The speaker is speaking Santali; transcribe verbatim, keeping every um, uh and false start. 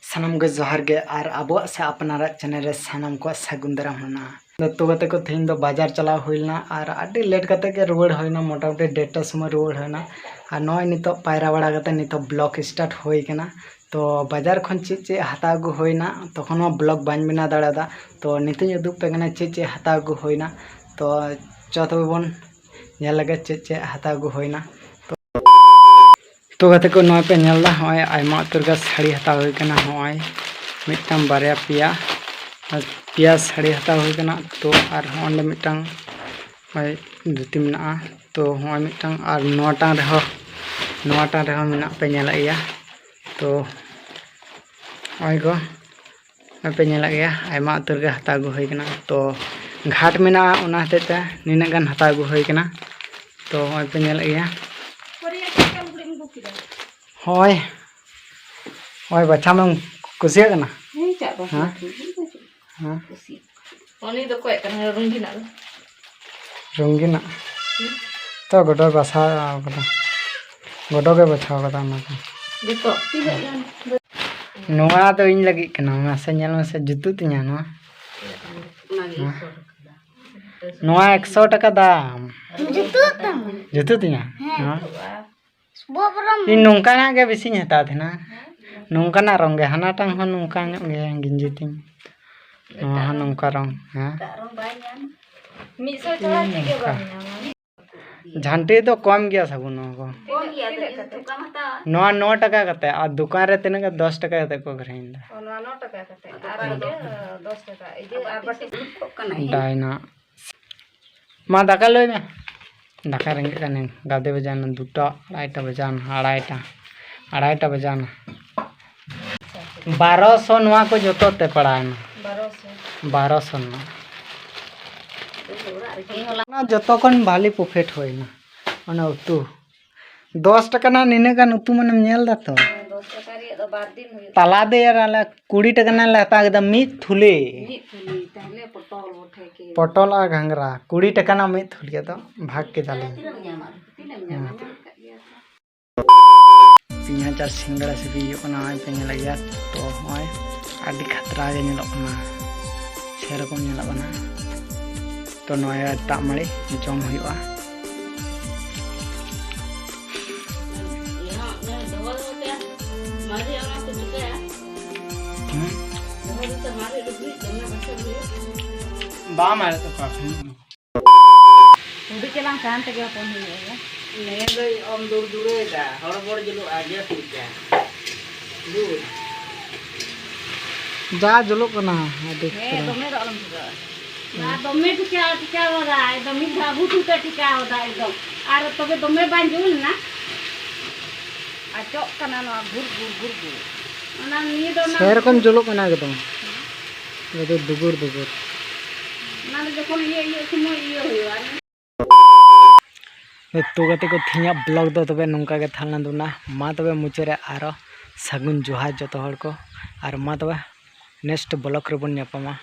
ᱥᱟᱱᱟᱢ ᱜᱮ ᱡᱚᱦᱟᱨ ᱜᱮ, ᱟᱨ ᱟᱵᱚᱣᱟᱜ ᱥᱮ ᱟᱯᱱᱟᱨᱟᱜ ᱪᱮᱱᱮᱞ ᱨᱮ ᱥᱟᱱᱟᱢ ᱠᱚᱣᱟᱜ ᱥᱟᱹᱜᱩᱱ ᱫᱟᱨᱟᱢ ᱦᱮᱱᱟᱜᱼᱟ᱾ ᱛᱚ ᱜᱟᱛᱮ ᱠᱚ, ᱛᱮᱦᱮᱧ ᱫᱚ ᱵᱟᱡᱟᱨ ᱪᱟᱞᱟᱣ ᱦᱩᱭ ᱞᱮᱱᱟ, ᱟᱨ ᱟᱹᱰᱤ ᱞᱮᱴ ᱠᱟᱛᱮ ᱜᱮ ᱨᱩᱣᱟᱹᱲ ᱦᱩᱭᱱᱟ, ᱢᱚᱴᱟᱢᱩᱴᱤ ᱰᱮᱲᱴᱟ ᱥᱚᱢᱚᱭ ᱨᱩᱣᱟᱹᱲ ᱦᱩᱭᱱᱟ᱾ ᱟᱨ ᱱᱚᱜᱼᱚᱭ ᱱᱤᱛᱚᱜ ᱯᱟᱭᱨᱟ ᱵᱟᱲᱟ ᱠᱟᱛᱮ ᱱᱤᱛᱚᱜ ᱵᱞᱚᱜ ᱥᱴᱟᱨᱴ ᱦᱩᱭ ᱠᱟᱱᱟ᱾ ᱛᱚ ᱵᱟᱡᱟᱨ ᱠᱷᱚᱱ ᱪᱮᱫ ᱪᱮᱫ ᱦᱟᱛᱟᱣ ᱟᱹᱜᱩ ᱦᱩᱭᱱᱟ, ᱛᱚᱠᱷᱚᱱ ᱢᱟ ᱵᱞᱚᱜ ᱵᱟᱹᱧ ᱵᱮᱱᱟᱣ ᱫᱟᱲᱮᱭᱟᱫᱟ᱾ ᱛᱚ ᱱᱤᱛᱚᱜ ᱤᱧ ᱩᱫᱩᱜ ᱯᱮ ᱠᱟᱱᱟ ᱪᱮᱫ ᱪᱮᱫ ᱦᱟᱛᱟᱣ ᱟᱹᱜᱩ ᱦᱩᱭᱱᱟ᱾ ᱛᱚ ᱪᱚ ᱛᱚᱵᱮ ᱵᱚᱱ ᱧᱮᱞ ᱞᱮᱜᱮ ᱪᱮᱫ ᱪᱮᱫ ᱦᱟᱛᱟᱣ ᱟᱹᱜᱩ ᱦᱩᱭᱱᱟ᱾ ᱛᱚ ᱜᱟᱛᱮ ᱠᱚ, ᱱᱚᱜᱼᱚᱭ ᱯᱮ ᱧᱮᱞ ᱮᱫᱟ, ᱱᱚᱜᱼᱚᱭ ᱟᱭᱢᱟ ᱩᱛᱟᱹᱨ ᱜᱮ ᱥᱟᱹᱲᱤ ᱦᱟᱛᱟᱣ ᱦᱩᱭ ᱠᱟᱱᱟ᱾ ᱱᱚᱜᱼᱚᱭ ᱢᱤᱫᱴᱟᱝ, ᱵᱟᱨᱭᱟ, ᱯᱮᱭᱟ, ᱟᱨ ᱯᱮᱭᱟ ᱥᱟᱹᱲᱤ ᱦᱟᱛᱟᱣ ᱦᱩᱭ ᱠᱟᱱᱟ᱾ ᱛᱚ ᱟᱨ ᱦᱚᱸ ᱚᱸᱰᱮ ᱢᱤᱫᱴᱟᱝ ᱱᱚᱜᱼᱚᱭ ᱫᱷᱩᱛᱤ ᱢᱮᱱᱟᱜᱼᱟ᱾ ᱛᱚ ᱱᱚᱜᱼᱚᱭ ᱢᱤᱫᱴᱟᱝ, ᱟᱨ ᱱᱚᱣᱟᱴᱟᱝ ᱨᱮᱦᱚᱸ, ᱱᱚᱣᱟᱴᱟᱝ ᱨᱮᱦᱚᱸ ᱢᱮᱱᱟᱜ ᱯᱮ ᱧᱮᱞᱮᱫ ᱜᱮᱭᱟ᱾ ᱛᱚ ᱱᱚᱜᱼᱚᱭ ᱠᱚ ᱱᱚᱜᱼᱚᱭ ᱯᱮ ᱧᱮᱞᱮᱫ ᱜᱮᱭᱟ, ᱟᱭᱢᱟ ᱩᱛᱟᱹᱨ ᱜᱮ ᱦᱟᱛᱟᱣ ᱟᱹᱜᱩ ᱦᱩᱭ ᱠᱟᱱᱟ᱾ ᱛᱚ ᱜᱷᱟᱴ ᱢᱮᱱᱟᱜᱼᱟ, ᱚᱱᱟ ᱦᱚᱛᱮᱡ ᱛᱮ ᱱᱤᱱᱟᱹᱜ ᱜᱟᱱ ᱦᱟᱛᱟᱣ ᱟᱹᱜᱩ ᱦᱩᱭ ᱠᱟᱱᱟ᱾ ᱛᱚ ᱱᱚᱜᱼᱚᱭ ᱯᱮ ᱧᱮᱞᱮᱫ ᱜᱮᱭᱟ, ᱦᱳᱭ, ᱦᱳᱭ, ᱵᱟᱪᱷᱟᱣ ᱢᱮᱢ ᱠᱩᱥᱤᱭᱟᱜ ᱠᱟᱱᱟ? ᱦᱮᱸ, ᱪᱟᱜ ᱵᱟᱝ ᱦᱮᱸ? ᱦᱮᱸ᱾ ᱠᱩᱥᱤ᱾ ᱩᱱᱤ ᱫᱚ ᱚᱠᱚᱭ ᱠᱟᱱᱟᱭ? ᱨᱚᱝᱜᱤᱱᱟᱜ ᱫᱚ? ᱨᱚᱝᱜᱤᱱᱟᱜ? ᱦᱩᱸ? ᱛᱚ, ᱜᱚᱰᱚᱭ ᱵᱟᱪᱷᱟᱣ ᱠᱟᱫᱟ᱾ ᱜᱚᱰᱚ ᱜᱮ ᱵᱟᱪᱷᱟᱣ ᱠᱟᱫᱟ ᱚᱱᱟ ᱠᱚ᱾ ᱡᱚᱛᱚ? ᱛᱤᱱᱟᱹᱜ ᱜᱟᱱ? ᱱᱚᱣᱟ ᱫᱚ ᱤᱧ ᱞᱟᱹᱜᱤᱫ ᱠᱟᱱᱟ᱾ ᱢᱟᱥᱮ ᱧᱮᱞ ᱢᱮᱥᱮ, ᱡᱩᱛᱩᱜ ᱛᱤᱧᱟ ᱱᱚᱣᱟ? ᱚᱱᱟᱜᱮ ᱦᱮᱸ᱾ ᱤᱧ ᱥᱚᱨ ᱠᱟᱫᱟ᱾ ᱱᱚᱣᱟ ᱮᱠᱥᱚ ᱴᱟᱠᱟ ᱫᱟᱢ᱾ ᱡᱩᱛᱩᱜ ᱛᱟᱢᱟ? ᱡᱩᱛᱩᱜ ᱛᱤᱧᱟ? ᱦᱮᱸ᱾ ᱦᱮᱸ᱾ ᱵᱚᱦᱚᱜ ᱯᱚᱨᱚᱢ᱾ ᱤᱧ ᱱᱚᱝᱠᱟᱱᱟᱜ ᱜᱮ ᱵᱮᱥᱤᱧ ᱦᱟᱛᱟᱣ ᱛᱟᱦᱮᱱᱟ᱾ ᱱᱚᱝᱠᱟᱱᱟᱜ ᱨᱚᱝ ᱜᱮ, ᱦᱟᱱᱟᱴᱟᱝ ᱦᱚᱸ ᱱᱚᱝᱠᱟ ᱧᱚᱜ ᱜᱮ ᱜᱮᱧᱡᱤ ᱛᱤᱧ᱾ ᱱᱚᱣᱟ ᱦᱚᱸ ᱱᱚᱝᱠᱟ ᱨᱚᱝ, ᱦᱮᱸ᱾ ᱮᱴᱟᱜ ᱨᱚᱝ ᱵᱟᱭ ᱧᱟᱢᱟ᱾ ᱢᱤᱫ ᱥᱚ ᱪᱷᱟᱲᱟ ᱪᱮᱫ ᱜᱮ ᱵᱟᱢ ᱧᱟᱢᱟ᱾ ᱡᱷᱟᱱᱴᱤ ᱫᱚ ᱠᱚᱢ ᱜᱮᱭᱟ ᱥᱟᱵᱚᱱ ᱱᱚᱣᱟ ᱠᱚ᱾ ᱠᱚᱢ ᱜᱮᱭᱟ, ᱛᱤᱱᱟᱹᱜ ᱠᱟᱛᱮ? ᱱᱚᱣᱟ ᱱᱚ ᱴᱟᱠᱟ ᱠᱟᱛᱮ, ᱟᱨ ᱫᱚᱠᱟᱱ ᱨᱮ ᱛᱤᱱᱟᱹᱜ ᱠᱟᱛᱮ? ᱫᱚᱥ ᱴᱟᱠᱟ ᱠᱟᱛᱮ ᱠᱚ ᱟᱹᱠᱷᱨᱤᱧ ᱮᱫᱟ᱾ ᱚ, ᱱᱚᱣᱟ ᱱᱚ ᱴᱟᱠᱟ ᱠᱟᱛᱮ, ᱟᱨ ᱤᱭᱟᱹ ᱫᱚᱥ ᱴᱟᱠᱟ, ᱤᱭᱟᱹ ᱟᱨ ᱵᱟᱹᱴᱤ᱾ ᱰᱟᱭᱱᱟ᱾ ᱢᱟ ᱫᱟᱠᱟ ᱞᱟᱹᱭ ᱢᱮ᱾ ᱫᱟᱠᱟ ᱨᱮᱸᱜᱮᱡ ᱠᱟᱹᱱᱟᱹᱧ᱾ ᱜᱟᱫᱮ ᱵᱟᱡᱟᱣᱱᱟ ᱫᱩᱴᱟ, ᱟᱲᱟᱭᱴᱟ ᱵᱟᱡᱟᱣᱱᱟ, ᱟᱲᱟᱭᱴᱟ, ᱟᱲᱟᱭᱴᱟ ᱵᱟᱡᱟᱣᱱᱟ᱾ ᱵᱟᱨᱚᱥᱚ ᱱᱚᱣᱟ ᱠᱚ ᱡᱚᱛᱚ ᱛᱮ ᱯᱟᱲᱟᱣᱱᱟ᱾ ᱵᱟᱨᱚᱥᱚ᱾ ᱵᱟᱨᱚᱥᱚ ᱱᱚᱣᱟ᱾ ᱚᱱᱟ ᱡᱚᱛᱚ ᱠᱷᱚᱱ ᱵᱷᱟᱞᱤ ᱯᱨᱚᱯᱷᱤᱴ ᱦᱩᱭᱱᱟ᱾ ᱚᱱᱟ ᱩᱛᱩ᱾ ᱫᱚᱥ ᱴᱟᱠᱟ ᱨᱮᱱᱟᱜ ᱱᱤᱱᱟᱹᱜ ᱜᱟᱱ ᱩᱛᱩ ᱢᱟᱱᱮᱢ ᱧᱮᱞ ᱫᱟ ᱛᱚ? ᱦᱮᱸ, ᱫᱚᱥ ᱴᱟᱠᱟ ᱨᱮᱭᱟᱜ ᱫᱚ ᱵᱟᱨ ᱫᱤᱱ ᱦᱩᱭᱩᱜᱼᱟ᱾ ᱛᱟᱞᱟ ᱫᱮ ᱟᱨ ᱟᱞᱮ ᱠᱩᱲᱤ ᱴᱟᱠᱟ ᱨᱮᱱᱟᱜ ᱞᱮ ᱦᱟᱛᱟᱣ ᱠᱮᱫᱟ ᱢᱤᱫ ᱛᱷᱩᱞᱤ᱾ ᱢᱤᱫ ᱛᱷᱩᱞᱤ, ᱛᱟᱦᱞᱮ ᱯᱚᱴᱚᱞ ᱵᱚᱴᱷᱮ ᱠᱮ᱾ ᱯᱚᱴᱚᱞ ᱟᱨ ᱜᱷᱟᱸᱜᱽᱨᱟ, ᱠᱩᱲᱤ ᱴᱟᱠᱟ ᱨᱮᱱᱟᱜ ᱢᱤᱫ ᱛᱷᱩᱞᱤ, ᱟᱫᱚ ᱵᱷᱟᱜᱽ ᱠᱮᱫᱟᱞᱤᱧ᱾ ᱛᱤᱱᱟᱹᱜ ᱮᱢ ᱧᱟᱢᱟ? ᱛᱤᱱᱟᱹᱜ ᱮᱢ ᱧᱟᱢᱟ? ᱦᱮᱸ᱾ ᱧᱟᱢ ᱠᱟᱜ ᱜᱮᱭᱟ ᱛᱚ᱾ ᱛᱤᱱ ᱦᱟᱡᱟᱨ ᱥᱤᱸᱜᱟᱲᱟ ᱥᱤᱯᱤ ᱦᱩᱭᱩᱜ ᱠᱟᱱᱟ, ᱱᱚᱜᱼᱚᱭ ᱯᱮ ᱧᱮᱞᱮᱫ ᱜᱮᱭᱟ᱾ ᱛᱚ ᱱᱚᱜᱼᱚᱭ ᱟᱹᱰᱤ ᱠᱷᱟᱛᱨᱟ ᱜᱮ ᱧᱮᱞᱚᱜ ᱠᱟᱱᱟ, ᱥᱮᱨᱚᱠᱚᱢ ᱧᱮᱞᱚᱜ ᱠᱟᱱᱟ᱾ ᱛᱚ ᱱᱚᱜᱼᱚᱭ ᱫᱟᱜ ᱢᱟᱹᱲᱤ ᱡᱚᱢ ᱦᱩᱭᱩᱜᱼᱟ᱾ ᱦᱩᱸ? ᱵᱟᱝ ᱢᱟᱨᱮ ᱛᱚ ᱯᱟᱯ ᱦᱩᱭᱩᱜ ᱠᱟᱱᱟ᱾ ᱦᱩᱰᱤ ᱪᱟᱞᱟᱝ ᱥᱟᱦᱟᱱ ᱛᱮᱜᱮ ᱦᱚᱯᱚᱱ ᱦᱩᱭᱩᱜᱼᱟ᱾ ᱱᱮ ᱫᱚᱭ ᱚᱢ ᱫᱩᱨ ᱫᱩᱨᱟᱹᱭᱮᱫᱟ, ᱦᱚᱲ ᱵᱚᱲ ᱡᱩᱞᱩᱜᱼᱟ, ᱜᱮᱥ ᱞᱮᱠᱟ᱾ ᱫᱩᱨ᱾ ᱡᱟ ᱡᱩᱞᱩᱜ ᱠᱟᱱᱟ, ᱟᱹᱰᱤ ᱦᱮᱸ, ᱠᱷᱟᱛᱨᱟ᱾ ᱫᱚᱢᱮ ᱫᱚ ᱟᱞᱚᱢ ᱡᱩᱞᱟᱹᱜᱼᱟ᱾ ᱱᱟ ᱫᱚᱢᱮ ᱴᱷᱤᱠᱟ, ᱴᱷᱤᱠᱟ ᱦᱚᱨᱟ, ᱮᱠᱫᱚᱢ ᱢᱤᱫ ᱫᱷᱟᱣ ᱵᱩᱴ ᱩᱛᱟᱹᱨ ᱴᱷᱤᱠᱟ ᱦᱚᱨᱟ ᱮᱠᱫᱚᱢ᱾ ᱟᱨ ᱛᱚᱵᱮ ᱫᱚᱢᱮ ᱵᱟᱝ ᱡᱩᱞ ᱮᱱᱟ᱾ ᱟᱪᱚᱜ ᱠᱟᱱᱟ ᱱᱚᱣᱟ ᱜᱩᱨ ᱜᱩᱨ ᱜᱩᱨ ᱜᱩᱨ᱾ ᱚᱱᱟ ᱱᱤᱭᱟᱹ ᱫᱚ ᱚᱱᱟ ᱥᱮᱨᱚᱠᱚᱢ ᱡᱩᱞᱩᱜ ᱠᱟᱱᱟ ᱮᱠᱫᱚᱢ᱾ ᱮᱠᱫᱚᱢ ᱫᱩᱜᱩᱨ ᱫᱩᱜᱩᱨ᱾ ᱚᱱᱟ ᱫᱚ ᱡᱚᱠᱷᱚᱱ ᱤᱭᱟᱹ, ᱤᱭᱟᱹ ᱥᱚᱢᱚᱭ ᱤᱭᱟᱹ ᱦᱩᱭᱩᱜᱼᱟ᱾ ᱛᱚ ᱜᱟᱛᱮ ᱠᱚ, ᱛᱮᱦᱮᱧᱟᱜ vlog ᱫᱚ ᱛᱚᱵᱮ ᱱᱚᱝᱠᱟ ᱜᱮ ᱛᱟᱦᱮᱸ ᱞᱮᱱ ᱛᱟᱵᱚᱱᱟ᱾ ᱢᱟ ᱛᱚᱵᱮ ᱢᱩᱪᱟᱹᱫ ᱨᱮ ᱟᱨᱚ ᱥᱟᱹᱜᱩᱱ ᱡᱚᱦᱟᱨ ᱡᱚᱛᱚ ᱦᱚᱲ ᱠᱚ, ᱟᱨ ᱢᱟ ᱛᱚᱵᱮ next vlog ᱨᱮᱵᱚᱱ ᱧᱟᱯᱟᱢᱟ᱾